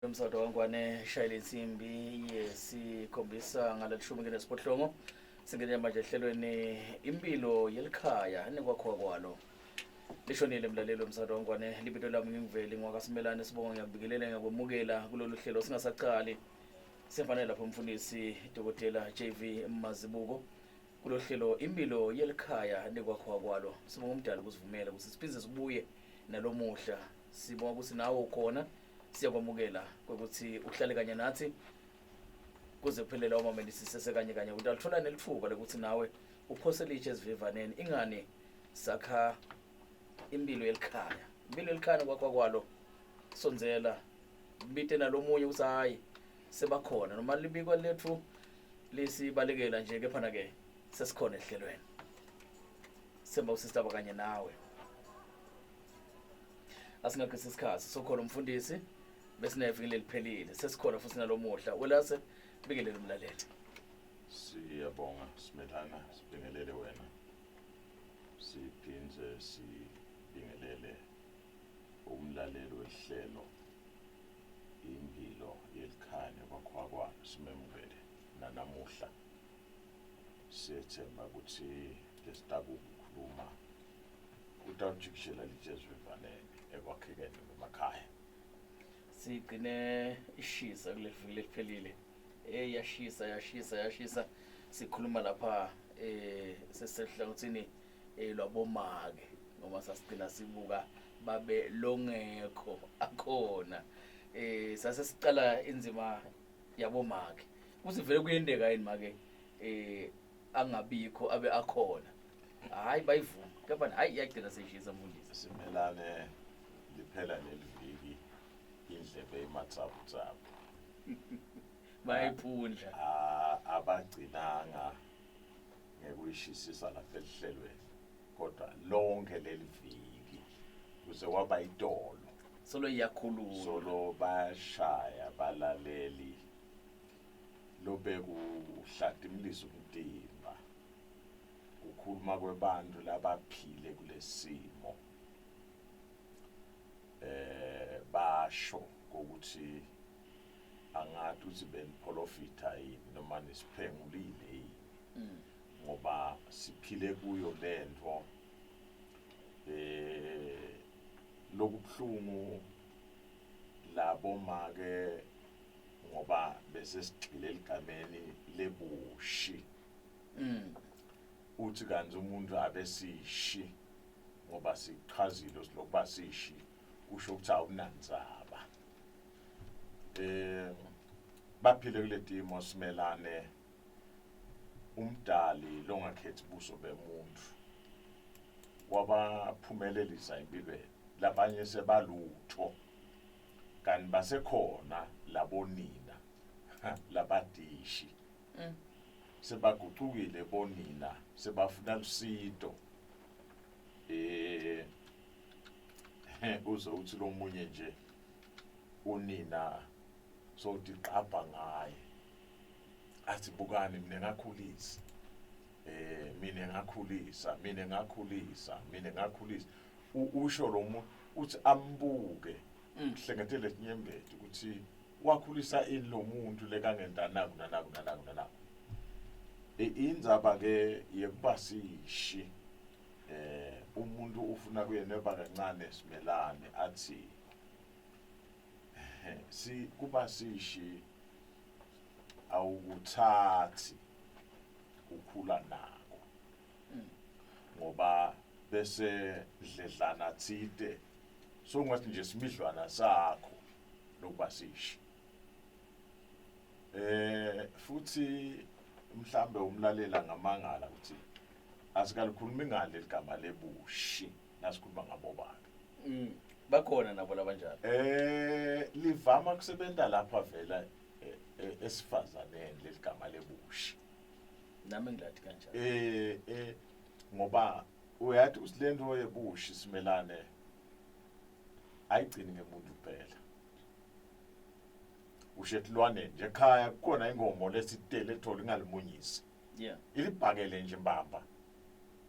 Umsakato wangwane shayela insimbi yesikhombisa ngalelishumi ngenesiphohlongo singene manje ehlelweni impilo yelikhaya nekwakhiwa kwalo lishonile mlaleli womsakato wangwane libito lami ngingiveli ngwakasimelane sibonga ngiyakubingelela ngiyakwemukela kulolu hlelo singasaqali sifanele lapho umfundisi dokotela JV Mazibuko kulolu hlelo impilo yelikhaya nekwakhiwa kwalo sibonga umdali ukusivumela ukuthi siphinde sibuye nalomuhla sibonga ukuthi nawe ukhona siyakwamukela kwekuthi uhlale kanye nathi kuze kuphele lawo mameli sisese kanye kanye ukuthi alithola nelithuba lokuthi nawe uphose litshe esivivaneni ingani sakha impilo yelikhaya impilo yelikhaya nokwakha kwalo sondzela bite nalomunye ukuthi hayi sebakhona noma libikwa lethu lisibalekela nje kepha ke sesikhona ehlelweni semba usista kanye nawe asingagisi isikhathi sokhona umfundisi besineviki leliphelile sesikhona futhi nalomuhla welase bikelele umlaleli siyabonga simelana sibingelele wena siphindze sibingelele umlaleli wehlelo impilo yelikhanya kwakhwakwano simemukele nanamuhla siyethemba ukuthi lesitakukhuluma kutawujikijela litshe esivivaneni ekwakhekeni kwemakhaya sigcine ishisa kuleli viki leliphelile eh yashisa yashisa yashisa sikhuluma lapha eh sesehlangothini eh lwabomake noma sasigcina sibuka babe longekho akhona eh sase siqala inzima yabomake kuthi vele kuyendeka yini make eh angabikho abe akhona hayi bayivuma kepha hayi iyagcina seyishisa mfundisi simelane liphela leli viki indlebe imatsabutsabu bayayiphundla abagcinanga ngekuyishisisa lapha elihlelweni kodwa lonke leli viki kuze kwaba itolo solo iyakhuluma solo bayashaya balaleli lobekuhlatimlisa umtimba kukhuluma kwebantu labaphile kulesimo eh basho ukuthi angathi ukuthi beniprofita yini noma nisiphengulile yini mm. ngoba siphile kuyo lento eh lokubhlungu labo make ngoba bese sigxile egameni lebushi mm. uthi kanti umuntu abesishi ngoba sichazile silokuba sishi kusho ukuthi awunandzaba eh baphile kuletimo simelane umdali longakhethi buso bemuntu wabaphumelelisa empilweni labanye sebalutho kanti basekhona labonina labadishi mm. sebagucukile bonina sebafuna lusito eh uze uthi lomunye nje unina sowutiqabha ngaye athi bukani mina ngakhulisa eh mina ngakhulisa mina ngakhulisa mina ngakhulisa usho lo muntu uthi ambuke mm. hlengetele inyembeti ukuthi wakhulisa ini lo muntu lekangenta naku nanaku nanaku nanaku indzaba ke yekuba sishi eh umuntu ufuna kuyeneba kancane simelane athi si kuba sishi awukuthathi ukhula nako mm. ngoba bese dledlana thide songathi nje simidlwana sakho lokuba sishi eh futhi mhlambe umlalela ngamangala ukuthi asikalikhulumi ngale ligama lebushi nasikhuluma ngabo bantu mm. bakhona nabo labanjalo eh livama kusebenta lapha vela eh, eh, esifazaneni leligama lebushi nami ngilathi kanjalo eh eh ngoba uyathi usilento yebushi simelane ayigcini ngemuntu kuphela usho etilwaneni nje ekhaya kukhona inkomo lesitele ethola ingalimunyisi yeah ilibhakele nje mbamba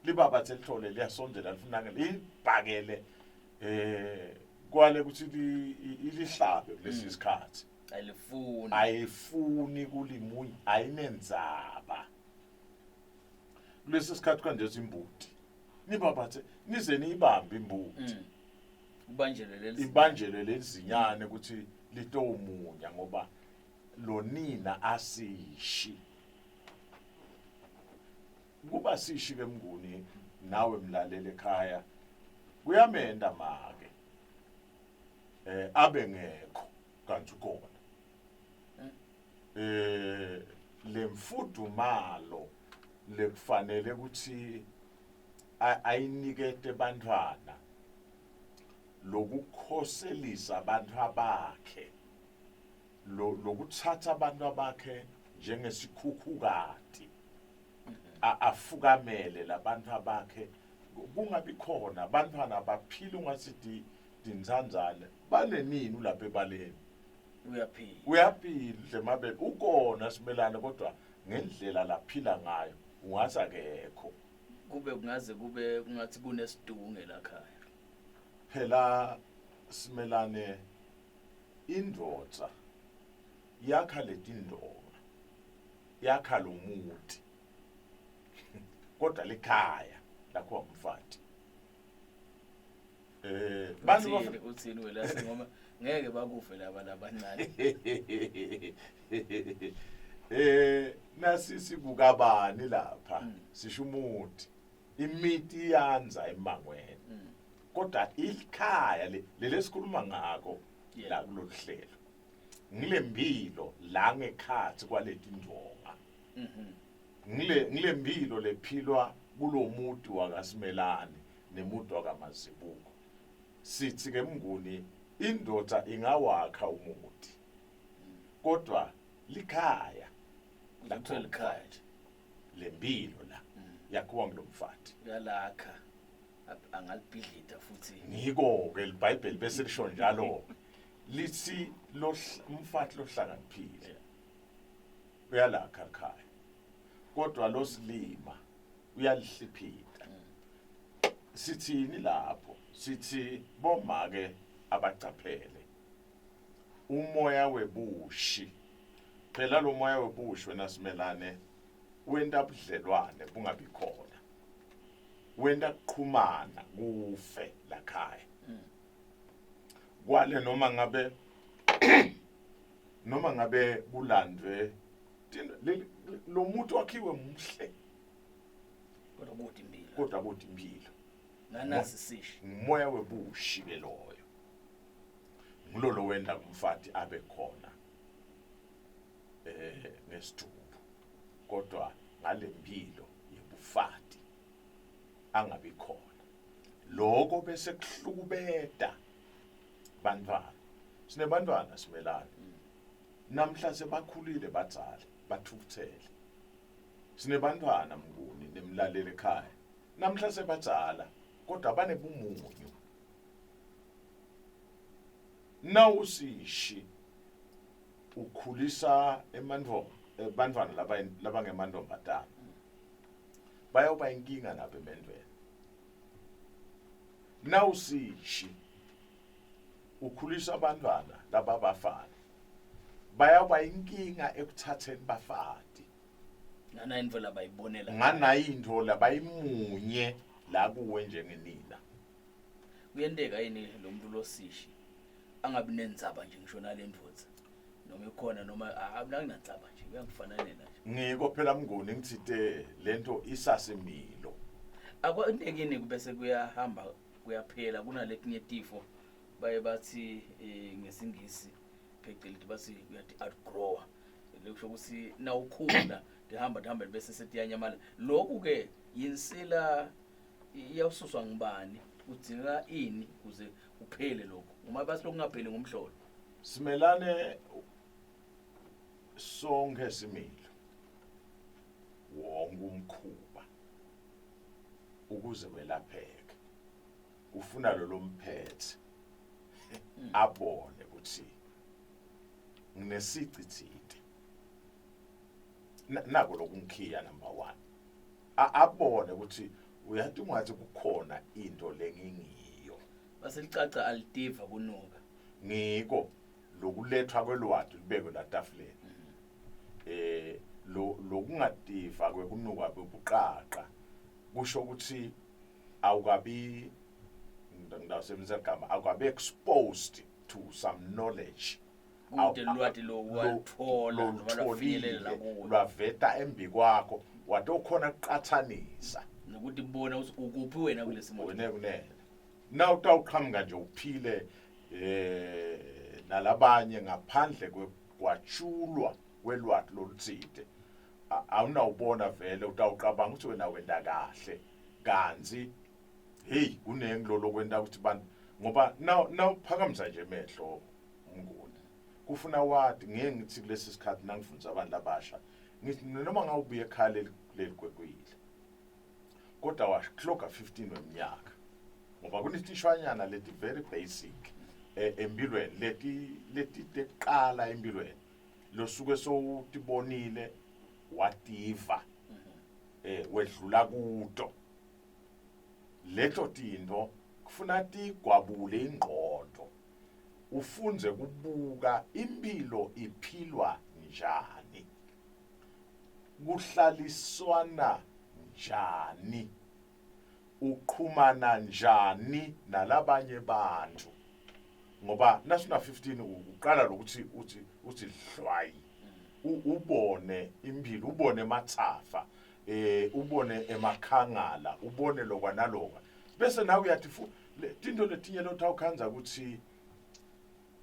libaba thelithole liyasondela lifuna ke libhakele eh Kwale ukuthi ilihlabe kulesi sikhathi. Ayilifuni. Ayifuni kulimunye, ayinenzaba. Kulesi sikhathi kanje imbuti. Nibabathe nize niyibambe imbuti. Kubanjelwe leli. Ibanjelwe lelizinyane ukuthi litomunya ngoba lonina asishi. Kuba sishi ke Mnguni nawe mlaleli ekhaya kuyamenda make abe ngekho kanti ukhona. Lemfudumalo lekufanele ukuthi ayinikete bantwana lokukhoselisa abantu abakhe lokuthatha abantu abakhe njengesikhukhukati afukamele labantu abakhe kungabi khona abantwana baphila ungathi tintsandzane banenini ulapha ebaleni. Uyaphila. Uyaphila Dlemabele ukona simelane kodwa ngendlela laphila ngayo ungathi akekho. Kube kungaze kube kungathi kunesidunge la khaya. Phela simelane indvodza yakha letindonga yakha lo muti kodwa likhaya lakho umfati. Bantu uthini wena ngoba ngeke bakufe laba labancane. Nasi sibukabani lapha sisho umuti imiti iyanza emangweni kodwa ilikhaya lelesikhuluma ngako la kulolu hlelo ngilempilo la ngekhathi kwaletindonga ngilempilo lephilwa kulomuti wakaSimelane nemuti wakaMazibuko. Sithi ke Mnguni indoda ingawakha umuti kodwa likhaya lakho likhaya nje lempilo la yakhiwa ngilomfati uyalakha angalibhidlida futhi. Ngiko ke iBhayibheli bese lisho njalo lithi lo umfati lohlakaniphile uyalakha ekhaya kodwa losilima uyalihliphita. Sithini lapho? Sithi bomake abacaphele umoya webushi. Phela lo moya webushi wena simelane wenta budlelwane bungabi khona, wenta kuqhumana kufe lakhaya kwale noma ngabe noma ngabe kulandwe lo muntu wakhiwe muhle kodwa kude impilo, kodwa kude impilo nganasi sishi umoya webushi ke loyo ngilolo wenda kumfati abe khona ngesidumbu kodwa ngalempilo yebufati angabi khona. Lokho bese kuhlukubeda bantwana. Sinebantwana simelane namhla sebakhulile badzala bathukuthele. Sinebantwana Mnguni nemlaleli ekhaya namhla sebadzala kodwa banebumunyu. Nawusishi ukhulisa emantfombi bantwana labangemantombazana bayoba inkinga nabo emendweni. Nawusishi ukhulisa abantwana lababafana bayoba inkinga ekuthatheni bafati ngana into labayibonela ngana into labayimunye la kuwe njengenina. Kuyenteka yini lo muntu losishi angabi nendzaba nje ngisho nalendvodza noma ikhona noma akunandzaba nje kuyangifananela nje? Ngiko phela Mnguni ngitsite lento isasimilo. Akwendekini kubese kuyahamba kuyaphela kunaletinye tifo baye bathi ngesingisi pheceleti bathi uyathi outgrower, lekusho ukuthi nawukhula tihamba tihamba bese setiyanyamala. Lokhu ke yinsila iyawususwa ngubani, kudingeka ini kuze kuphele lokhu uma basi lokungapheli ngumhlolo? Simelane sonke similo wonke umkhuba ukuze welapheke ufuna lo lomphethe abone ukuthi nginesici thide nako lokungikhiya number 1 abone ukuthi uyathi ungathi kukhona into lengingiyo. Baselicaca alitiva kunuka. Ngiko lokulethwa kwelwati lubekwe la tafuleni. Eh lo lokungativa kwekunuka kwebuqaqa kusho ukuthi awukabi ngidawusebenzisa igama awukabi exposed to some knowledge Kute lwati lo waluthola noma lwafinyelela kuwe. lwaveta embikwakho watokhona kuqathanisa Nokuthi bona ukuthi ukuphi wena kulesimo. wena kunene na utawuqhamuka nje uphile eh nalabanye ngaphandle kwegwatshulwa kwelwati lolutsite awunawubona vele utawuqabanga ukuthi wena wenda kahle kanti hey kunengi lo lokwenta ukuthi bantu ngoba nawuphakamisa nje emehlo umnguni kufuna wati ngeke ngithi kulesi sikhathi nangifundisa abantu labasha ngithi noma ngawubuye ekhaya leligwegwile kodwa wahloga 15 weminyaka ngoba kunetishwanyana leti very basic eh, empilweni leti leti teqala empilweni losuke sowutibonile wativa eh wedlula kuto leto tinto kufuna tigwabule ingqondo ufunze kubuka impilo iphilwa njani kuhlaliswana njani uqhumana njani nalabanye bantu ngoba nasuna 15 uqala lokuthi uthi uthi hlwayi ubone impilo ubone emathafa eh ubone emakhangala ubone lokwa nalokwa bese nawe uyathi tinto letinye lotha ukhanza ukuthi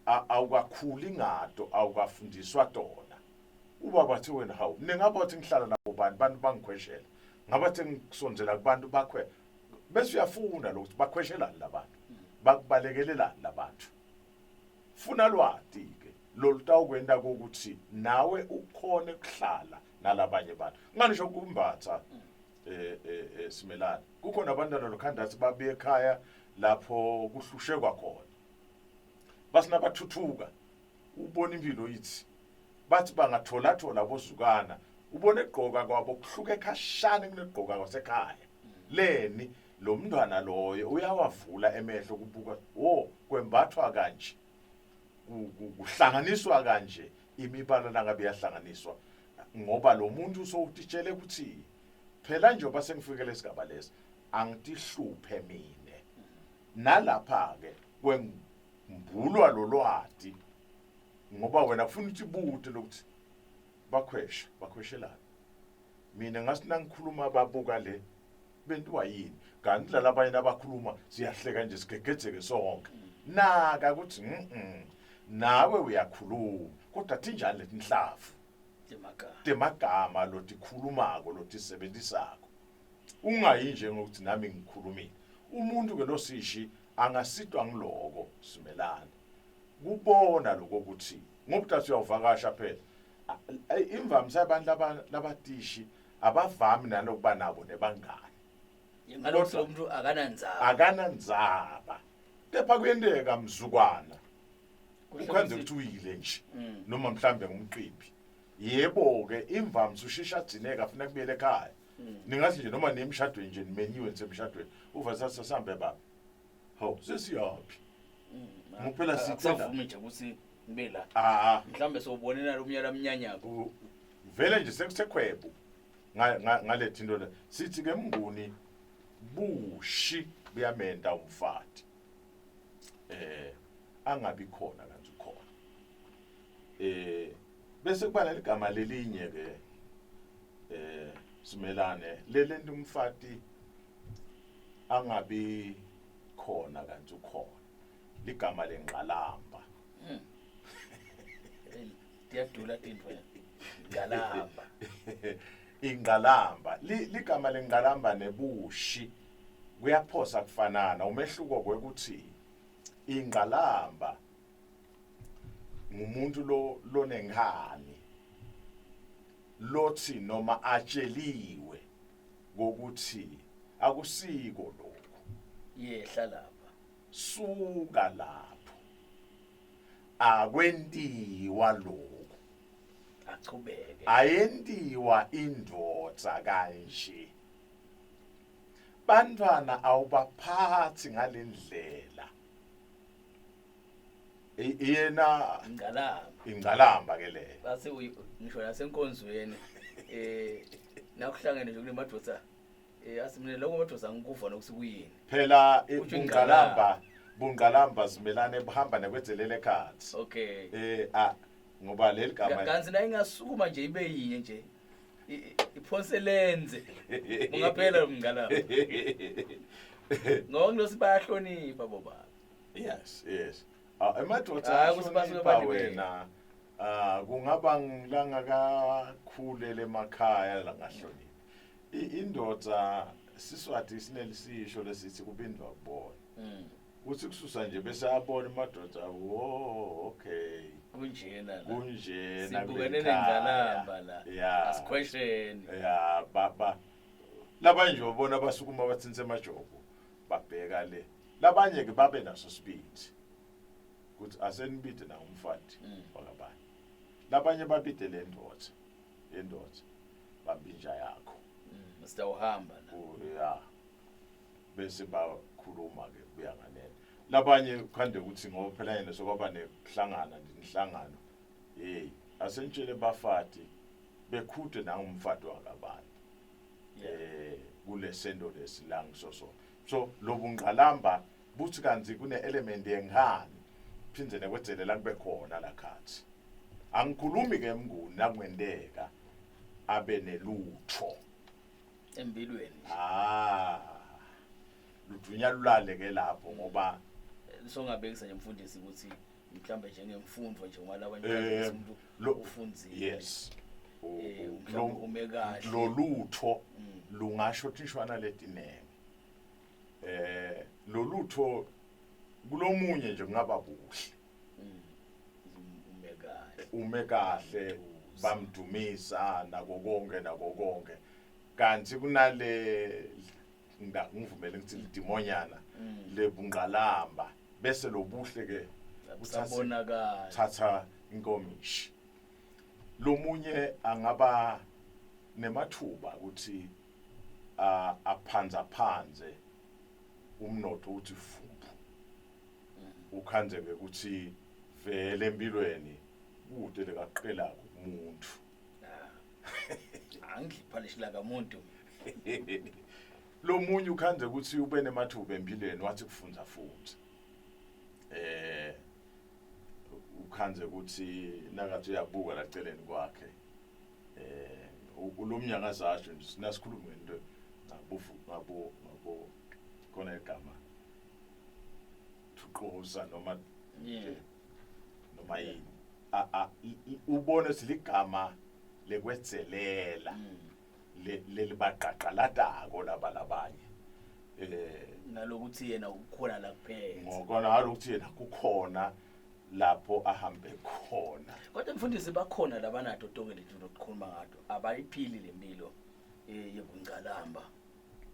awukakhuli ngato awukafundiswa tona ubaba athi wena hawu mina ngaba wathi ngihlala nabo bani bantu bangikhweshela ngaba thi ngisondzela kubantu bakhwe bese uyafuna lokuthi bakhweshelani labantu bakubalekelelani labantu funa lwati ke lolutawukwenta ukuthi nawe ukhone kuhlala nalabanye bantu nganisho kumbatha eh, eh, eh simelane kukhona abantwana lokhandathi babuye ekhaya lapho kuhlushekwa khona basinabathuthuka ubona impilo ithi bathi bangatholathola bozukana ubone egqoka kwabo kuhluke khashane kunegqoka kwasekhaya leni lo mntwana loyo uyawavula emehlo kubuka wo kwembathwa kanje kuhlanganiswa kanje imibala nangabe iyahlanganiswa ngoba lo muntu usowutitshele ukuthi phela njengoba sengifikele esigaba lesi angitihluphe mina nalapha ke kwembulwa lolwati ngoba wena kufuna ukuthi bude lokuthi bakhwesha bakhweshelana mina ngathi nangikhuluma babuka le bentiwa yini kanti lalabanye nabakhuluma siyahleka nje sigegedzeke sonke naka ukuthi mhm nawe uyakhuluma kodwa thinjani letinhlavu temagama temagama lotikhulumako lotisebenzisako ungayi nje ngokuthi nami ngikhulumile umuntu ke losishi angasitwa ngiloko simelane kubona lokho ukuthi ngoba uthi uyawuvakasha phela imvamisa abantu labatishi abavami nalokuba nabo nebangani ngalokho umuntu akanandzaba akanandzaba kepha kuyenteka mzukwana ukhanze ukuthi uyile nje mm. noma mhlambe ngumqimbi yebo ke imvamisa ushesha agcineka afuna kubuyela ekhaya mm. ningathi nje noma nemshadweni nje nimenyiwe nisemshadweni uva sasisambe baba hawu sesiyaphi mm. ngophela sicela nje ukuthi ngibe la ah mhlambe sowubonela lo mnyala mnyanyako vele nje sekusekhwebu ngalethi into le sithi ke mnguni bushi buyamenda umfati eh angabi khona kanti ukhona eh bese kuba leligama lelinye ke eh simelane lelento umfati angabi khona kanti ukhona ligama lengqalamba hmm. Tiyadula tintfo. Ngqalamba. Ingqalamba ligama lengqalamba nebushi kuyaphosa kufanana umehluko kwekuthi ingqalamba ngumuntu lo lonenkhani lothi noma atsheliwe kokuthi akusiko lokhu yehla lapha suka lapho akwentiwa lokhu achubeke ayentiwa indvodza kanje bantwana awubaphathi ngalendlela Yena Ingqalamba. Ingqalamba ke leyo. Base ngisho nasenkonzweni nakuhlangene nje kunemadoda asimine lokho madoda angikuva nokuthi kuyini. Phela bungqalamba bungqalamba simelane buhamba nekwedzelela ekhathi. Okay. A ngoba leli gama kanti na ingasukuma nje ibe yinye nje iphonse lenze ungaphela lo mngqalamba. Ngoba ngilosi bayahlonipha bobaba. Yes. Ah, emadoda Hayi, ukuthi basuke ahlonipha balibele. wena. Ah, kungaba ngilangakakhulele emakhaya langahloniphi. Indoda siSwati sinelisisho lesithi kubindwa kubona. Uthi kususa nje bese abona emadoda, wo, okay. Kunjena la. Kunjena Sibukene kuleli khaya. nengqalamba la. Yeah. Asikhwesheni. Ya, ba labanye nje ubona basukuma bathintse emajobo babheka le. Labanye ke babe naso sibindi. Kuthi asenibide na umfati wakabani. Labanye babide le ndoda. Le ndoda babinja yakho. Sitawuhamba la. Ya. Bese bakhuluma ke kuya nganene. Labanye ukhande ukuthi ngoba phela yena sokwaba nekuhlangana inhlangano. Hey, asentshele bafati bekhude nangumfati wakabani. Kulesendo lesilangi so so. So lobungqalamba buthi kanti kune element yenkhani phindze nekwedzelela kube khona la khathi. Angikhulumi ke mnguni nakwendeka abe nelutho empilweni. Ludunya lulale ke lapho ngoba songabekisa nje mfundisi ukuthi mhlambe njengemfundo nje uma labanye umuntu ufundzile. Yes. Mhlawumbe ume kahle. Lolutho lungasho tishwana letinenge. Lolutho kulomunye nje kungaba kuhle. Ume kahle. Ume kahle bamdumisa nako konke nako konke. Kanti kunale ngivumele ngithi lidimonyana lebungqalamba bese lobuhle ke Usabonakala. Thatha inkomishi. Lomunye angaba nemathuba ukuthi aphanza phanze umnotho uthi fuphu. Ukhanzeke ukuthi vele empilweni kude lekaqela umuntu. Angiphalishi la kamuntu. Lomunye ukhanze ukuthi ube nemathuba empilweni wathi kufunza futhi. Ukhanze ukuthi nakathi uyabuka la celeni kwakhe. Ulomnyaka zasho nje sinasikhuluma ngento ngabofu ngabo ngabo khona igama thuqoza noma noma yini. Ubone siligama lekwedzelela lelibaqaqaladako laba labanye. Nalokuthi yena ukhona la kuphela. Ngokona nalokuthi yena kukhona lapho ahambe khona. Kodwa mfundisi bakhona labanato tonke leti lokukhuluma ngato abayiphili lempilo yekungcalamba,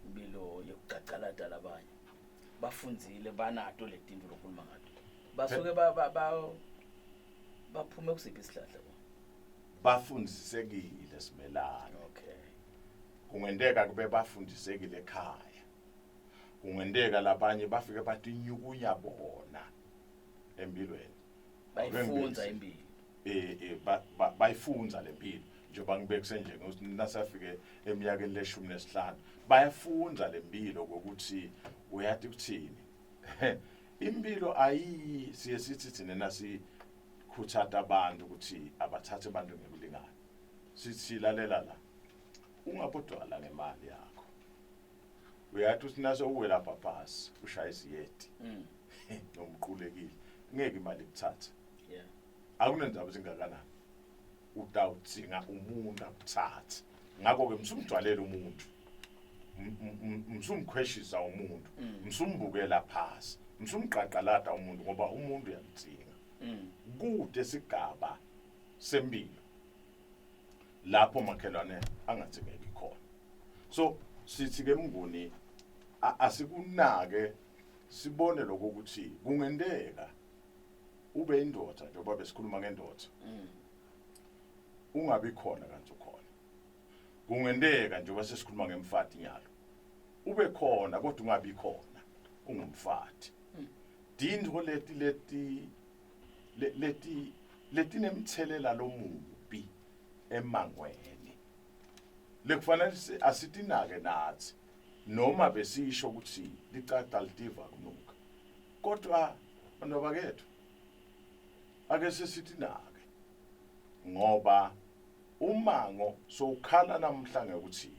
impilo yekucacalata labanye. Bafundzile banato letinto lokukhuluma ngato. Basuke baphume kusiphi isihlahla bo? Bafundisekile simelane. Kungenteka kube bafundisekile ekhaya. Kungenteka labanye bafike batinyukunya bona empilweni. Bayifunza impilo. Bayifunza lempilo. Njengoba ngibekise nje ngokuthi nasafike eminyakeni leshumi nesihlanu bayafunza lempilo ngokuthi uyathi ukuthini. Impilo ayi siye sithi thina nasikhuthatha abantu ukuthi abathathe abantu ngekulingana. Sithi lalela la. Ungabodwala ngemali yakho. Uyathi uthi nase uwe lapha phasi ushaya isiyeti. Nomqulekile. Ngeke imali ikuthathe. Akunendaba ezingakanani. Utawudzinga umuntu akuthathe. Ngakho ke msumjwalele umuntu. Msumkhweshisa umuntu. Msumbukela phasi. Msumqaqalada umuntu ngoba umuntu uyamdzinga. Kude sigaba sempilo lapho makhelwane angathengeki khona. So sithi ke mnguni asikunake sibone lokho ukuthi kungenteka ube indoda njengoba besikhuluma ngendoda. Ungabi khona kanti ukhona. Kungenteka njengoba sesikhuluma ngemfati nyalo. Ube khona kodwa ungabi khona ungumfati. Dintho leti leti leti letinemthelela lomubi emangweni lekufanele asitinake nathi noma besisho ukuthi licada litiva kunuka kodwa bantu bakethu ake sesitinake ngoba umango sowukhala namhla ngekuthi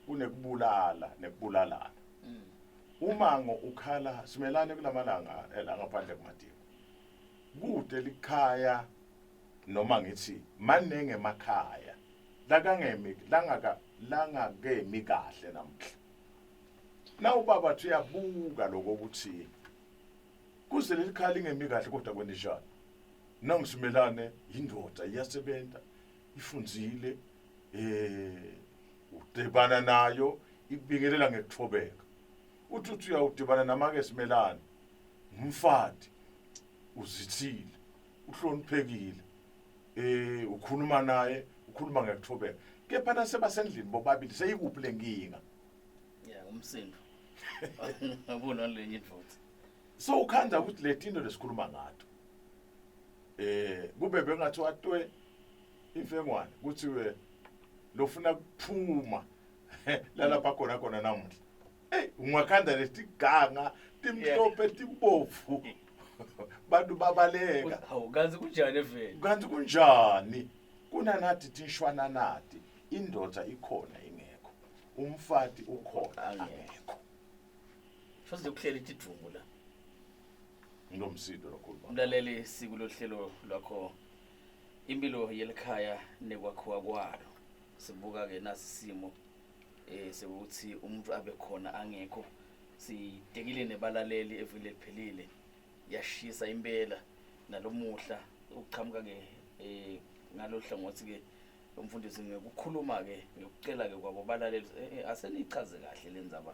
kunekubulala nekubulalana umango ukhala simelane kulamalanga la ngaphandle kumadiko kude likhaya noma ngithi manenge emakhaya lakangemi langaka langakemi kahle namhla na ubaba thi uyabuka lokho ukuthi kuze leli khaya lingemi kahle kodwa kwenijani nangisimelane yindoda iyasebenza ifundzile eh udibana nayo ikubingelela ngekuthobeka uthi uthi uyawudibana namake simelane umfati uzithile uhloniphekile eh ukhuluma naye ukhuluma ngekuthobeka kepha nasebasendlini bobabili seyikuphi lenkinga ya umsindo ngabona lenye indvodza so ukhanda ukuthi letinto lesikhuluma ngato eh kube bengathi watwe imfengwane kuthiwe lofuna kuphuma lalapha khona khona namuhla hey ungakhanda letiganga timhlophe tibovu bantu babaleka hawu kanti kunjani evele kanti kunjani kunanathi tinshwana nati indoda ikhona ingekho umfati ukhona angekho shoze kuhlela itidvumbu la ngilomsindo lokhuluma mlaleli sikulohlelo lwakho impilo yelikhaya nekwakhiwa kwalo sibuka ke nasi simo eh sekuthi umuntu abe khona angekho sitekile nebalaleli evile liphelile yashisa impela nalomuhla ukuqhamuka ke eh ngalohlangothi ke umfundisi ngekukhuluma ke ngekucela ke kwabo balaleli eh, eh, asenichaze kahle lenzaba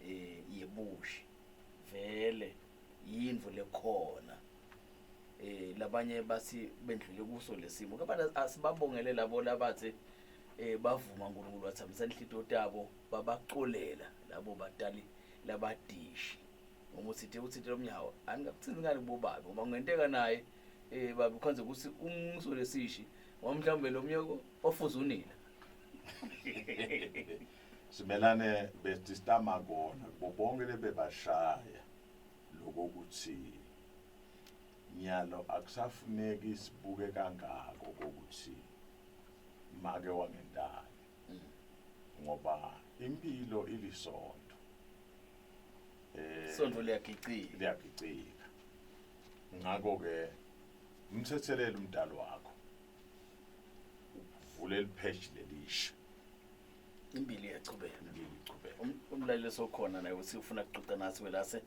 eh yebushi vele yindvo lekhona eh labanye bathi bendlule kuso lesimo kepha asibabongele labo labathi eh bavuma uNkulunkulu wathambisa inhlitiyo tabo babacolela labo batali labadishi uma uthithe uthithe lomnyawo angingakuthini ngani kubobabi ngoba kungenteka naye eh babi khonze ukuthi umso lesishi ngoba mhlawumbe lo mnyoko ofuza unina simelane besistama kona kubo bonke lebebashaya lokokuthi nyalo akusafuneki sibuke kangako kokuthi make wangentani ngoba impilo ilisonto eh sonto liyagicika liyagicika ngakho ke umthethelele umdalo wakho uvule lipage lelisha impilo iyachubeka impilo ichubeka umlaleli sokhona naye uthi ufuna kuxoxa nathi welase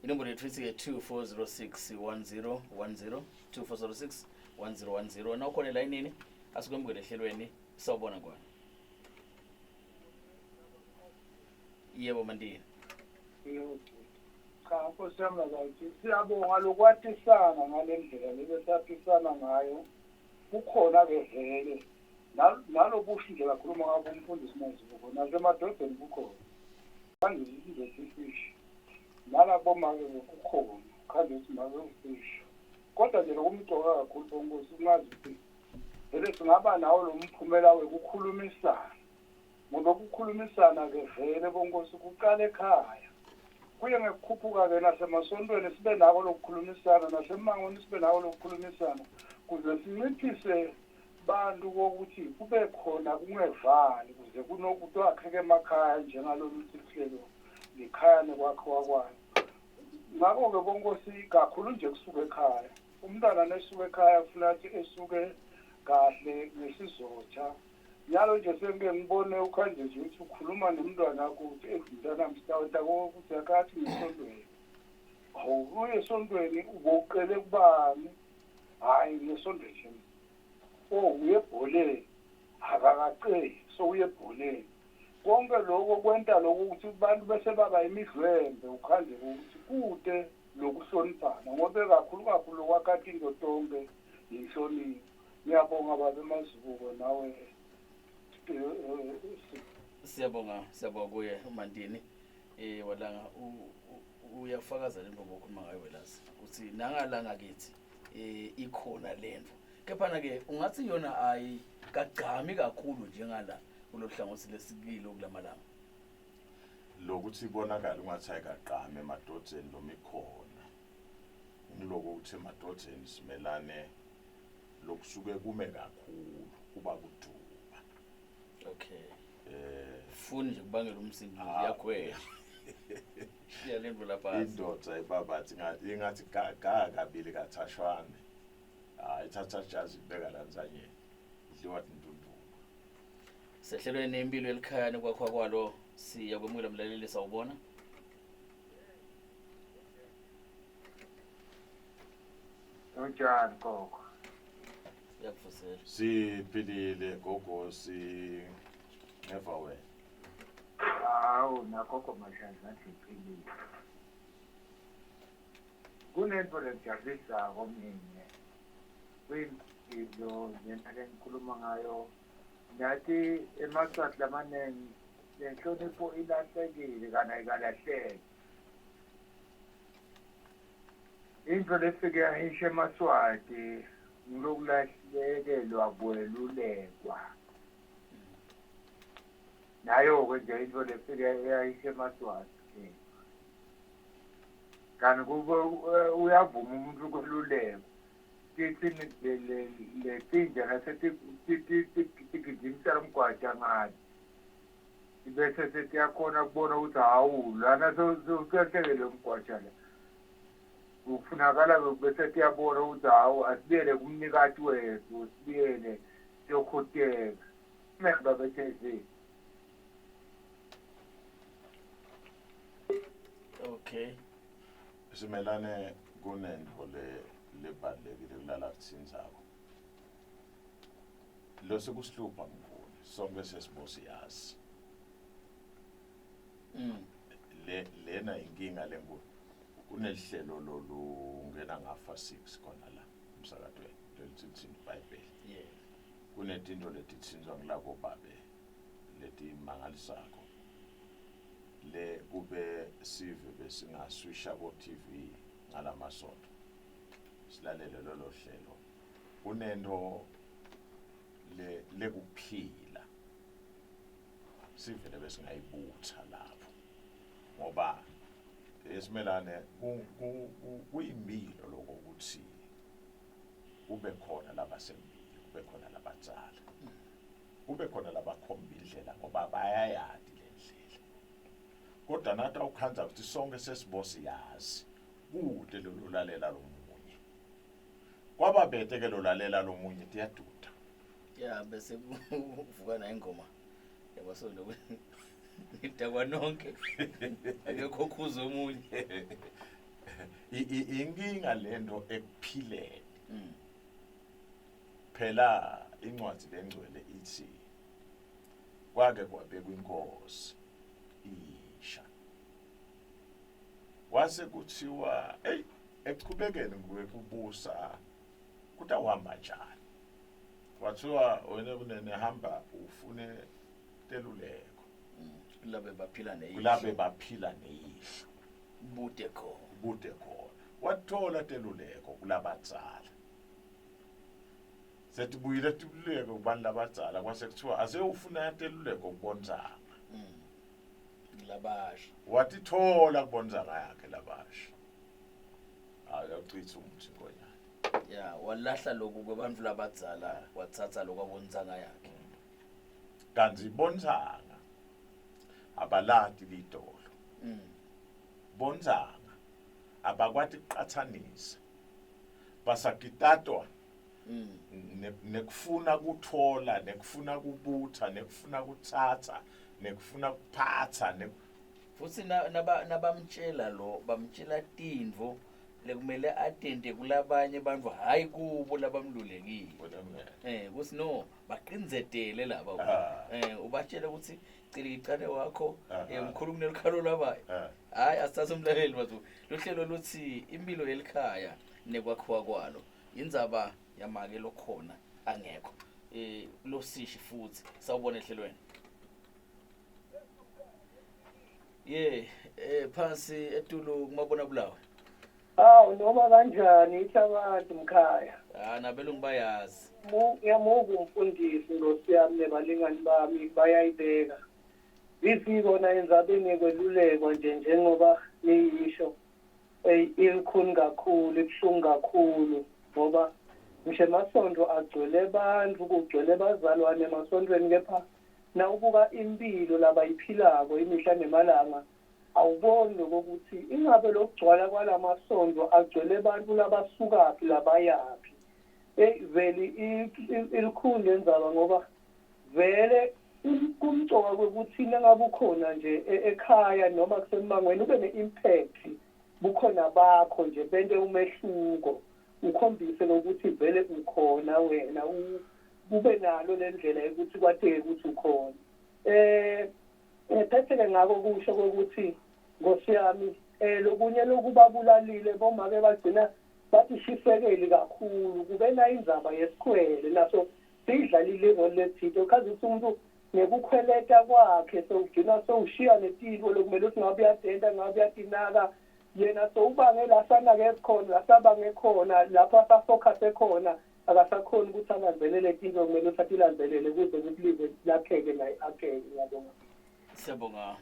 inombolo yethu ithi-ke 2406 1010 2406 1010 nawukhona elayinini asikwemukele ehlelweni sawubona kwana yebo mandini Cha Nkosi yami bakithi siyabonga lokwatisana ngale ndlela lebesaphisana ngayo kukhona-ke vele nalobushi nje kakhuluma ngabo umfundisi Mazibuko nasemadodeni kukhona kanje indoda ifishi nalabomake kukhona khanje ukuthi make ufishi kodwa nje lokumcoka kakhulu bonkosi ungazi ukuthi vele singaba nawo lo mphumela wekukhulumisana ngoba ukukhulumisana-ke vele bonkosi kuqala ekhaya kuye ngekukhuphuka-ke nasemasontweni sibe nako lokukhulumisana nasemangweni sibe nako lokukhulumisana kuze sinciphise bantu kokuthi kube khona kungevani kuze kunokutwakheke emakhaya njengalolu hlelo likhaya nekwakhiwa kwayo ngakho-ke bonkosi kakhulu nje kusuka ekhaya umntwana nesuka ekhaya kufuna athi esuke kahle ngesizotha nyalo nje sengike ngibone ukhanje nje ukuthi ukhuluma nomntwana wakho ukuthi mntanami sitawenta kokuthi akathi ngesontweni hawu uye esontweni ubowuqele kubani hhayi ngesontweni nje oh uye ebholeni akakaceli so uye ebholeni konke lokho kwenta lokho ukuthi abantu bese baba imidlwembe ukhande ukuthi kude lokuhloniphana ngoba kakhulu kakhulu lokwakhathi into tonke yinhlonipho ngiyabonga baba emazibuko nawe eh, siyabonga siyabonga kuye umandini eh walanga uyafakaza le nto okhuluma ngayo welazi ukuthi nangalanga kithi Ikhona lento, kepha ke ungathi yona ayikagcami kakhulu njengala kulolu hlangothi lesikilo kulamalanga. Lokuthi ibonakala ungathi ayikaqame emadodzeni noma ikhona, ngiloko ukuthi emadodzeni simelane lokusuke kume kakhulu kuba kuduba. Funi nje kubangela umsindo, uyakhwela shiya lento lapha. Indoda ibabathi ingathi ga ga kabili kathashwane, hayi, ithatha jazi ibeka la nzanyeni, idliwa tintunduma. Sehlelweni impilo elikhaya nekwakhiwa kwalo, siyakwemukela mlaleli, sawubona. Unjani gogo? Uyakuvusela. Siphilile gogo, si ngeva wena. Hawu, nagogo Mashanza siphilile. Kunento lengijabulisako mine kwimpilo lena lengikhuluma ngayo. Ngathi emaSwati lamaningi lenhlonipho ilahlekile kana ayikalahleki. Into lefike yahisha emaSwati ngilokulahlekelwa kwelulekwa. Nayo-ke nje into lefike yahisha emaSwati. Kanti kube uyavuma umuntu ukwelulekwa. Tithi letinja nasetigijimisa umgwaja ngale, bese setiyakhona kubona ukuthi hawu, lana sewucahlekele umgwaja la. Kufunakala bese tiyabona ukuthi hawu, asibuyele kumnikati wethu, sibuyele siyokhuteka. Babethezile. Simelane, kunento le lebalulekile kulala kutsinzako lo sekusihlupha mnguni sonke sesibosiyazi. Le lena inkinga lenkulu. Kunelihlelo lolungena ngafa 6 khona la emsakatweni lelitsi iBhayibheli. Kunetinto letitsinzwa ngilabo babe letimangalisako le kube sive besingaswisha ko TV ngalamasonto silalele lolo hlelo. Kunento le lekuphila sivele besingayibutha lapho, ngoba esimelane kuyimpilo lokho ukuthi kube khona labasembili, kube khona labadzala, kube khona labakhomba indlela, ngoba bayayati le ndlela. Kodwa nathi awukhandza ukuthi sonke sesibosiyazi kude lolulalela lomunye, kwaba bete ke lolalela lomunye, tiyaduda. Ya, bese kuvuka nayo ingoma yabasondo, nidakwa nonke, akekho okhuza omunye. Inkinga lento ekuphileni. Phela incwadi lengcwele ithi kwake kwabekwa inkosi isha, kwase kuthiwa hey, ekuchubekeni kubusa kutawuhamba njani? Kwathiwa wena kunene hamba ufune teluleko kulabe baphila neyihlo, kulabe baphila neyihlo, bude khona. Bude khona. Wathola teluleko kulabadzala, setibuyile teluleko kubantu labadzala, kwase kuthiwa ase ufuna teluleko kubonzanga. Labasha. Watithola kubonzanga yakhe labasha, hayi, uyawuchitha umuthi nkonyane. Ya, walahla lokhu kwabantu labadzala, wathatha lokwabonzanga yakhe. Kanti bonzanga abalati lidolo. Bonzanga abakwati kuqathanisa, basakitatwa nekufuna kuthola, nekufuna kubutha, nekufuna kutsatsa, nekufuna kuphatsa. Futhi nabamtshela lo, bamtshela tintfo lekumele atente kulabanye bantfu, hhayi kubo labamlulekile. Wena mngani. Kuthi no baqinzetele laba. Ubatshele ukuthi cilikicane wakho mkhulu kunelikhalo lwabayo. Hayi, asithathe umlaleli bathu. Luhlelo luthi impilo yelikhaya nekwakhiwa kwalo, indzaba yamake lokhona angekho, losishi futhi. Sawubona ehlelweni. Ye, phansi etulu kumabona bulawe. Awu noma kanjani ithi abantu mkhaya. Ah nabelungu bayazi. Ngiyamuva umfundisi nkosi yami nebalingani bami bayayibeka. Ithi kona endzabeni yekwelulekwa nje njengoba niyisho eyi ilikhuni kakhulu ibuhlungu kakhulu ngoba ngisho emasondo agcwele bantfu kugcwele bazalwane emasontweni kepha nawubuka impilo labayiphilako imihla nemalanga awuboni lokokuthi ingabe lokugcwala kwalamasondo agcwele bantfu labasukaphi labayaphi. Eyi veli ilikhuni lendzaba ngoba vele kumcoka kwekuthi nangabe ukhona nje ekhaya noma kusemangweni ube ne-impact bukhona bakho nje bente umehluko ukhombise lokuthi vele ukhona wena kube nalo lendlela yokuthi kwateke ukuthi ukhona. Ngiphethe-ke ngako kusho kokuthi Nkosi yami lokunye lokubabulalile bomake bagcina batishisekeli kakhulu kube na indzaba yesikhwele naso siyidlalile irole letsite ukhazi ukuthi umuntu ngekukhweleta kwakhe sewugcina sewushiya netintfo lokumele ukuthi ngabe uyatenta ngabe uyatinaka yena sewubange la sanake khona la sabange khona lapho asafocuse khona akasakhoni ukuthi alandzelele tintfo kumele ukuthi atilandzelele kuze ukuthi live lakheke naye akheke. Ngiyabonga. Siyabonga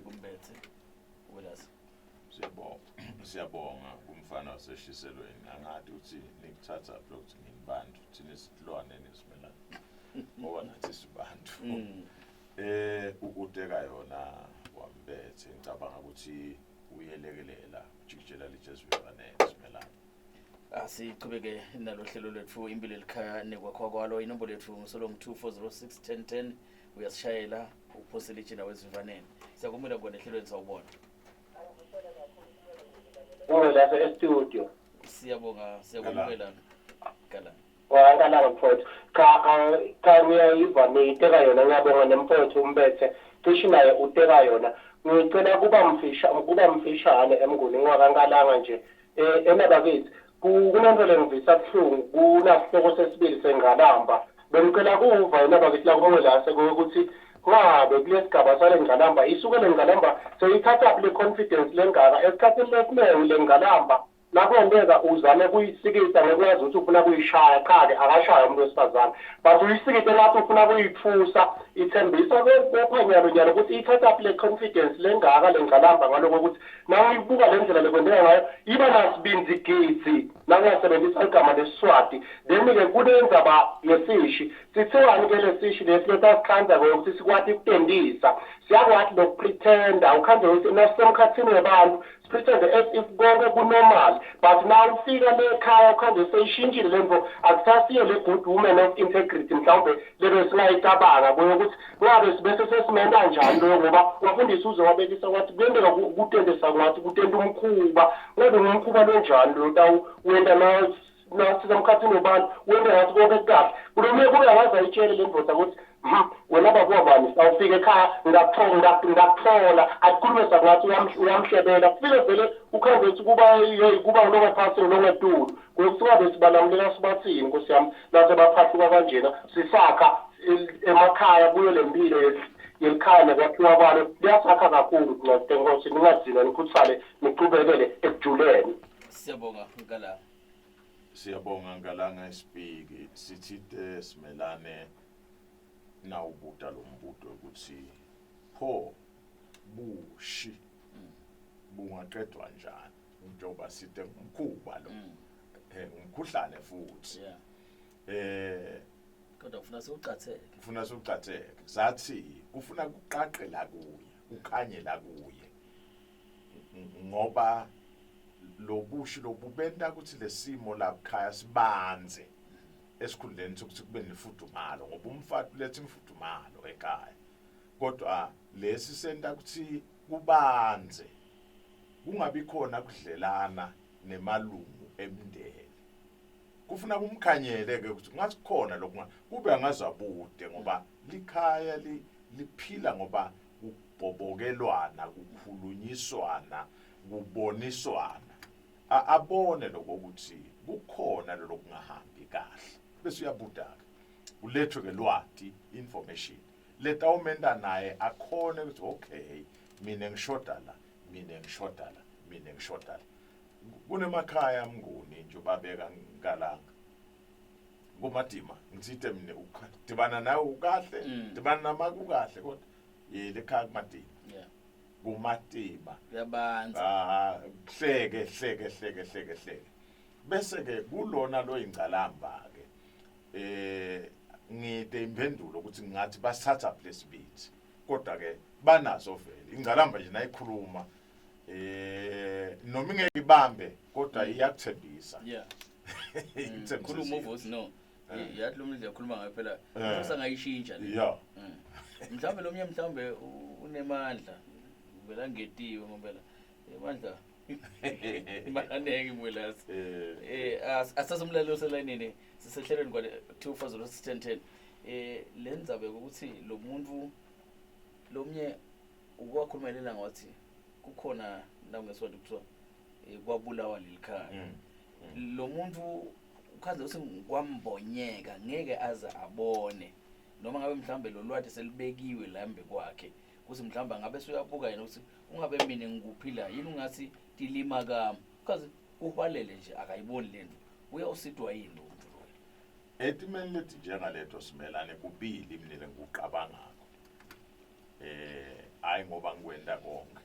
kumbethe Welasi. Siyabonga. Siyabonga kumfana waseshiselweni. Angadi ukuthi nikuthatha phi ukuthi nginibantu thina sitilwane nesimelana. Ngoba nathi sibantu. Ukuteka yona wambethe ngicabanga ukuthi uyelekelela ujikijela litshe esivivaneni simelana. Asichubeke nalo hlelo lwethu impilo elikhaya nekwakhiwa kwalo. Inombolo yethu ngisolongo 2406 1010 uyasishayela uphosele itshe nawe esivivaneni. Siyakumela kona ehlelweni sawubona. Kuwe lapha e-studio. Siyabonga, siyakwamukela. Gala. Wankalanga mfowethu. Cha cha ngiyayiva niyiteka yona ngiyabonga nemfowethu umbethe. Cishe naye uteka yona. Ngicela kuba mfisha kuba mfishane emnguni ngingakankalanga nje. Enabakithi kunento lengivisa buhlungu kunasihloko sesibili sengqalamba. Bengicela kuva yena bakithi la kumwelase ukuthi ngabe kulesigaba sale ngqalamba isuke le ngqalamba seyithatha le confidence lengaka esikhathini lesiningi le ngqalamba nakwenteka uzame kuyisikisa ngekwazi ukuthi ufuna kuyishaya cha-ke akashaya umuntu wesifazane but uyisikise ngathi ufuna kuyithusa ithembisa kopha nyalo nyalo ukuthi ithatha le confidence lengaka le ngqalamba ngaloko ukuthi nawuyibuka le ndlela lekwenteka ngayo iba nasibindzi gidzi nawungasebenzisa igama lesiswati. Then-ke kunendzaba yesishi sithiwani-ke lesishi lesi lesasikhandza-ke ukuthi sikwati kutentisa siyakwati lokupretenda ukhandze ukuthi nasisemkhathini webantu sipretende as if konke ku-normal but na ufika le ekhaya ukhandze seyishintshile le nto akusasiyo le good woman of integrity mhlawumbe lebe singayicabanga kuyo ukuthi ngabe sibese sesimenta njani loyo ngoba umfundisi uze wabekisa wathi kuyenteka kutentisa ngathi kutenta umkhuba ngabe ngumkhuba lonjani lo wenta nasisemkhathini webantu wente ngathi konke kukahle kulomunye kube angaze ayitshele le ndoda ukuthi wena baba bani awufika ekhaya ngakuthola akukhulume sakungathi uyamhlebela kufike vele ukhambe ukuthi kuba hey kuba ngilongaphasi ngilongetulu kuyokusuka besibalamlela sibathini nkosi yami nase baphahluka kanjena sisakha emakhaya kuyo le mpilo yelikhaya nekwakhiwa kwalo liyasakha kakhulu ncwadi nkosi ningagcina nikhuthale nichubekele ekujuleni. Siyabonga Nkalanga. Siyabonga Nkalanga isipiki sithite simelane nawubuta lo mbuto ukuthi pho bushi bungaqedwa njani njengoba sithe ngumkhuba lo umkhuhlane futhi. Kodwa kufuna siwucatheke. Kufuna siwucatheke. Sathi kufuna kuqaqe la kuye, kukhanye la kuye. Ngoba lobushi lobubenta ukuthi lesimo la ekhaya sibanze esikhundleni sokuthi kube nefudumalo ngoba umfati uletha imfudumalo ekhaya. Kodwa lesi senta ukuthi kubanze kungabi khona kudlelana nemalungu emndeni. Kufuna kumkhanyele ke ukuthi kungathi khona lokhu kube angazabude ngoba likhaya liphila ngoba kubhobokelwana kukhulunyiswana kuboniswana abone lokho ukuthi kukhona lokungahambi kahle bese uyabuda-ke kulethwe ke lwati information letawumenta naye akhone ukuthi okay mina ngishoda la mina ngishoda la mina ngishoda la. Kunemakhaya mnguni nje ubabeka ngalanga. Kumadima ngitsite mina ukudibana nawe ukahle, dibana namake ukahle kodwa yele ekhaya kumadima. Yeah. Kumatima. Kuyabanza. Ah, hleke hleke hleke hleke hleke. Bese ke kulona lo ingcalamba ke eh ngide impendulo ukuthi ngathi basithatha lesibili kodwa ke banazo vele ingcalamba nje nayikhuluma eh noma ingeke ibambe kodwa iyakuthembisa Yeah. Ikuthembisa Khuluma izinto. uvusi no. Yathi lo muntu uyakhuluma ngayo phela. Eh. Usangayishintsha le. Yeah. Mhlawumbe lo mnye mhlawumbe unemandla. Vela ngetiwe ngoba emandla. Imaneke mwelasi. Eh Eh asasumlalelo selayinini sisehlelweni kwale 240 Eh lendzaba ukuthi lo muntu lomnye ukwakhuluma lena ngathi kukhona la ngeswati kuthiwa kwabulawa lelikhaya. Lo muntu ukhaze ukuthi kwambonyeka ngeke aze abone noma ngabe mhlambe lo lwati selibekiwe lambe kwakhe kuthi mhlawumbe ngabe suyabuka yena ukuthi ungabe mina ngikuphi la yini ungathi tilima kami because kuhwalele nje akayiboni lento uyawusidwa yini lo muntu loyo? Etimeni leti njengaleto simelane kubili mina lengikuqabangako. Eh hayi ngoba ngikwenda konke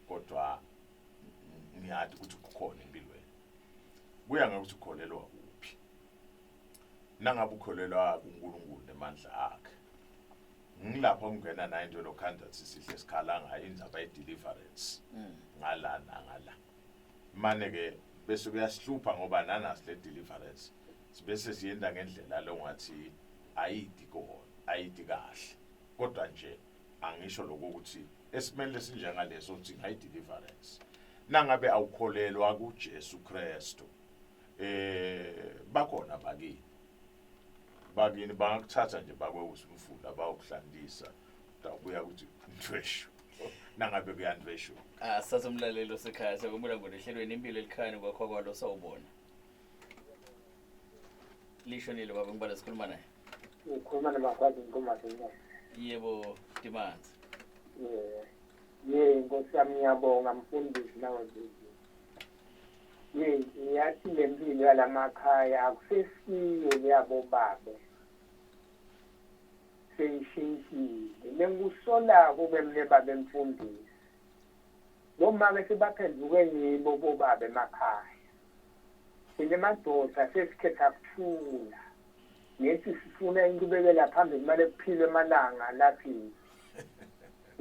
kodwa ngiyathi ukuthi kukhona empilweni. Kuya ngokuthi ukholelwa kuphi. Nangabe ukholelwa kuNkulunkulu nemandla akhe. Ngilapho ngingena nayo into lokhanda sihle sikhala ngayo indzaba ye deliverance. Ngala nangala. Mane ke bese kuyasihlupha ngoba nanasi le deliverance sibese siyenda ngendlela longathi ayidi kona ayidi kahle kodwa nje angisho lokho ukuthi esimeni lesinjengaleso uthi ngayi deliverance nangabe awukholelwa kuJesu Kristu eh bakhona bakini bakini bangakuthatha nje bakwewusa umfula bawukuhlandisa ubuya ukuthi ntweshu nangabe kuyantweshu. Asathe umlaleli osekhaya sekumula ngonehlelweni impilo elikhaya kwakho kwalo sawubona. Lishonile baba ngibala sikhuluma naye. Ukhuluma noMagwazi Nkomazi Nkosi. Yebo Dimanzi. Yeah. Ye Nkosi yami ngiyabonga mfundisi nawe Zizi. Ye ngiyathi le mpilo yalamakhaya akusesiyo leyabobabe. Seyishintshile. Lengikusolako ke mne babe mfundisi. Bomake sebaphenduke ngibo bobabe emakhaya. Thina madoda sesikhetha kuthula. Ngethi sifuna inqubekela phambili kumele kuphilwe emalanga laphila.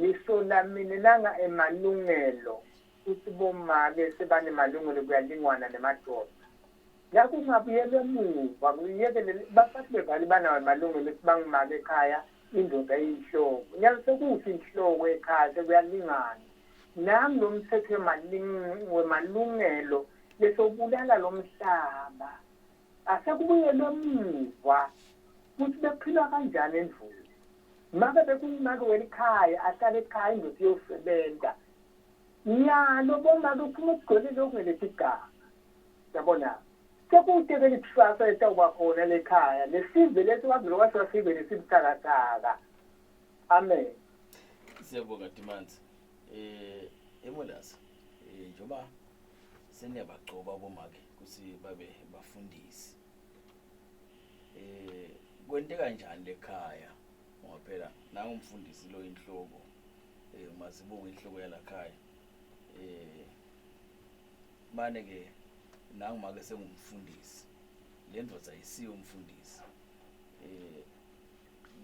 Ngisola mina nanga emalungelo kuthi bomake sebanemalungelo kuyalingwana nemadoda. La kungabuyelwa emuva kuyekele bafathi bevale banawo amalungelo ukuthi bangimake ekhaya indoda iyinhloko. Nyalo sekuthi inhloko ekhaya sekuyalingana. Nami lo mthetho wemalungelo lesobulala lo mhlaba. Asekubuyelwe emuva kuthi bekuphilwa kanjani endlini. Make bekungumake welikhaya ahlale ekhaya indoda iyosebenza. Nyalo bomake uphuma ukugcwele lokungelethi igama. Yabona? Sekude ke likusasa etawuba khona lekhaya. Lesive lesi kwavele kwathiwa sive lesibuthakathaka. Amen. Siyabonga Dimanzi. Eh Emolasi eh njoba seniyabagcoba bomake kusi babe bafundisi. Eh kwente kanjani lekhaya ngoba phela nangu umfundisi lo inhloko eh mazibuko inhloko yalakhaya. Eh mane ke nangu make sengumfundisi. Le ndoda ayisiyo umfundisi. Eh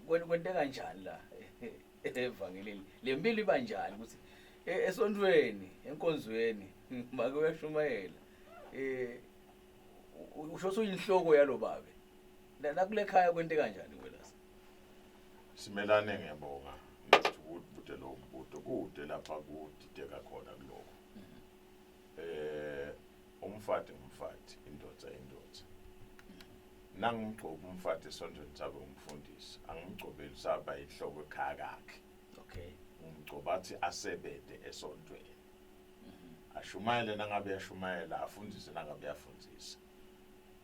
kwente kanjani la evangelini le mpilo iba njani ukuthi esontweni enkonzweni make uyashumayela eh usho usuyinhloko yalo babe nakule khaya kwente kanjani kwelasi? Simelane ngiyabonga ukuthi bude lo mbuto kude lapha kudideka khona kuloko. Eh umfati ngumfati indoda indoda. Nangimgcoba umfati esontweni sabe umfundisi angimgcobeli saba inhloko ekhaya kakhe. Okay. Ngimgcoba athi asebente esontweni. Ashumayele nangabe uyashumayela afundise nangabe uyafundisa.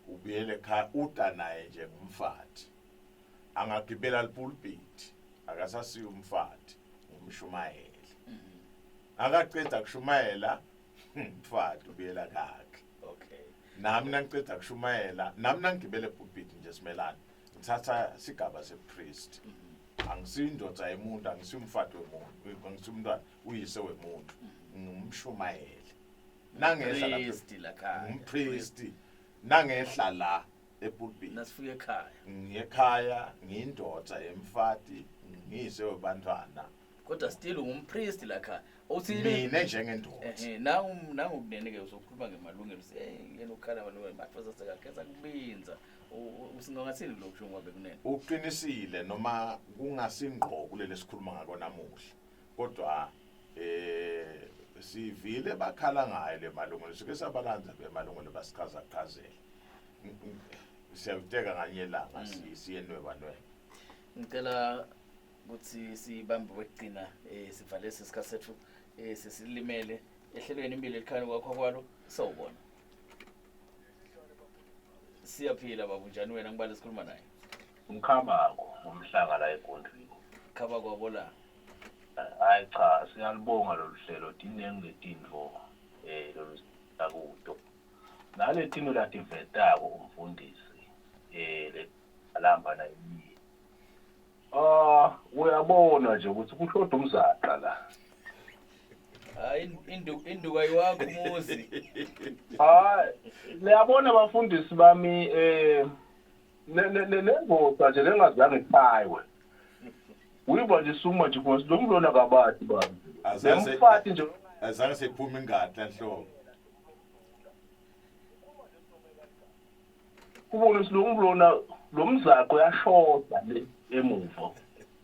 Ubuyele ekhaya uta naye nje ngumfati. Angagibela lipulpit akasasiyo umfati ngumshumayeli. Akaqeda kushumayela Mfati ubuyela kakhe. Okay. Nami nangiceda kushumayela, nami nangigibele pulpit nje simelane. Ngithatha sigaba sepriest. Angisiyindoda yemuntu, angisiyumfati wemuntu, angisiyumntwana, uyise wemuntu. Ngumshumayeli. Nangehla lapha Priest lakhaya. ngumpriest. Nangehla la epulpit. Nasifika ekhaya. Ngiyekhaya, ngiyindoda yemfati, ngiyise webantwana. Kodwa still ungumpriest lakhaya. Uthi Mina njengendoda. Ehe, nangu nangu kunene ke uzokhuluma ngemalungelo uthi hey yena ukhala amalungelo mathosa sekakhetha kubinza. Usingangathini lokho njengoba bekunene. Uqinisile noma kungasingqo kuleli sikhuluma ngako namuhla. Kodwa eh sivile bakhala ngayo le malungelo sike sabalanza bemalungelo basichaza chazela. Siyakuteka nganye ilanga siyenweba nweba. Ngicela ukuthi sibambe wekugcina eh sivale isikhathi sethu eh sesilimele ehlelweni impilo elikhaya kwakho kwalo sawubona. Siyaphila baba unjani wena ngibale sikhuluma naye. Umkhabako ngomhlanga la egondweni. Khaba kwabo la. Hayi cha siyalibonga lolu hlelo tinengi letintfo eh lolu kuto. Nale tintfo lativetako umfundisi eh le alamba na yini. Ah uyabona nje ukuthi kushoda umzaqa la. Hayi induku induku ayiwakho umuzi. Hayi niyabona bafundisi bami eh le le lengosa nje lengazange ichayiwe. Uyiva nje suma nje khona lo mlona kabathi bami. Azange Nemfati nje azange sephume ingadi enhloko. Kubona ukuthi lo mlona lo mzaqo uyashoda le emuva.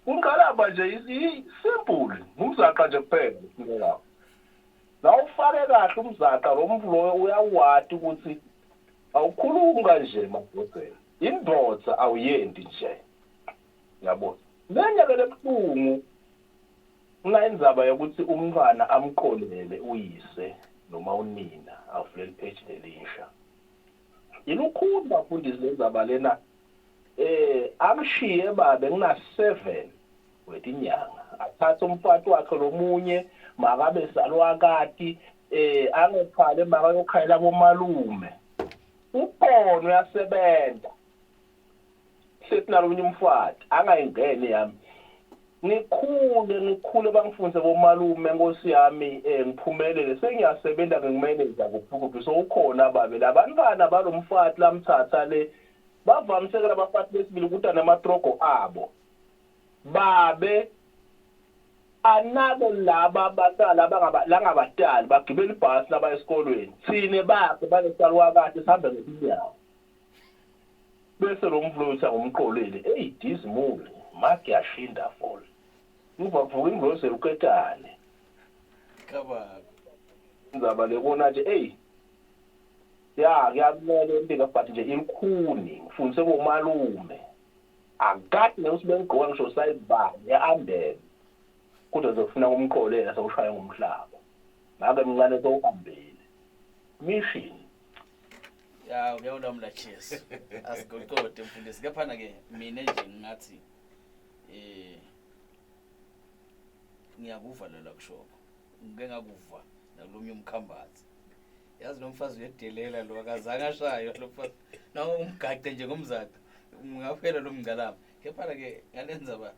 Umqalaba nje simple ngumzaqa nje kuphela kufunekayo. La ufake kahle umzaqa lo mvulo uyawati ukuthi awukhulumi kanje madodeni. Indoda awuyendi nje. Yabona. Lenye ke lebuhlungu kuna indzaba yokuthi umntwana amqolele uyise noma unina avule ipage lelisha. Ilukhuni bafundisi lenzaba lena eh amshiye babe ngina 7 wetinyanga athathe umfati wakhe lomunye makabe salwakati eh angephale makayokhayela bomalume ukhona uyasebenza sesinalomunye umfati angayingeni yami ngikhule ngikhule bangifundise bomalume nkosi yami eh ngiphumelele sengiyasebenza ngikumeneja kuphi kuphi so ukhona babe labantwana balomfati lamthatha le bavamise ke labafati besibili ukuthi namatrogo abo babe anake laba abantwana abangaba langabatali bagibela ibhasi laba esikolweni thine bakhe balesalwa kahle sihambe ngetinyawo bese lo mflowitha ngumqolile hey dismul makuyashinda fall uva kuvuka ingozi eluketane Khaba. Indzaba lekona nje hey ya kuyamele impilo but nje ilikhuni ngifundise bomalume akade nekuthi bengigqoka ngisho sayibani e-ambele kodwa zofuna kumqolela sewushaya ngomhlaba ngake mncane sowuhambile mission Ya uyawulamula Jesu. Asigoqode mfundisi kephana ke mina nje ngingathi eh ngiyakuva lo kushoko. Ngike ngakuva nakulomnye umkhambathi. Yazi lo mfazi uyedelela lo akazange ashayo lo mfazi. Nawo umgace nje ngomzaqa. Ungaphela lo mngcalama. Kephana ke ngalenza ba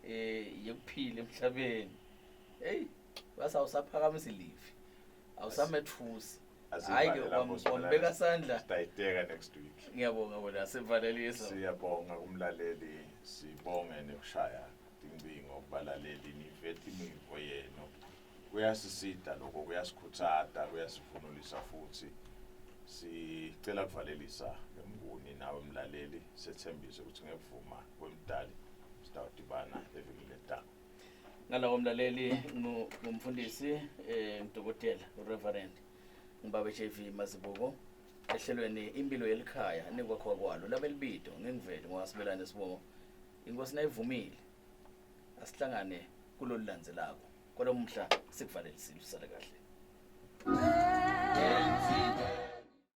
eh yekuphila emhlabeni. Hey basa awusaphakamisa ilivi. Awusamethusi. Hayi ke wambeka sandla. Sitayiteka next week. Ngiyabonga wena sivalelisa. Siyabonga kumlaleli, sibonge nekushaya tincingo kubalaleli nivethe imivo yenu. Kuyasisida lokho kuyasikhuthaza, kuyasivunulisa futhi. Sicela kuvalelisa ngemnguni nawe mlaleli sethembise ukuthi ngekuvuma kwemdali sitawudibana evikini letako. Ngalawo mlaleli ngumfundisi eh ngudokotela uReverend Ngibabe JV Mazibuko ehlelweni impilo yelikhaya nikwakho kwalo labelibido ngengivele ngowasibelane sibongo inkosi nayivumile asihlangane kulolu landzelako kwalomhla sikuvalelisile usale kahle.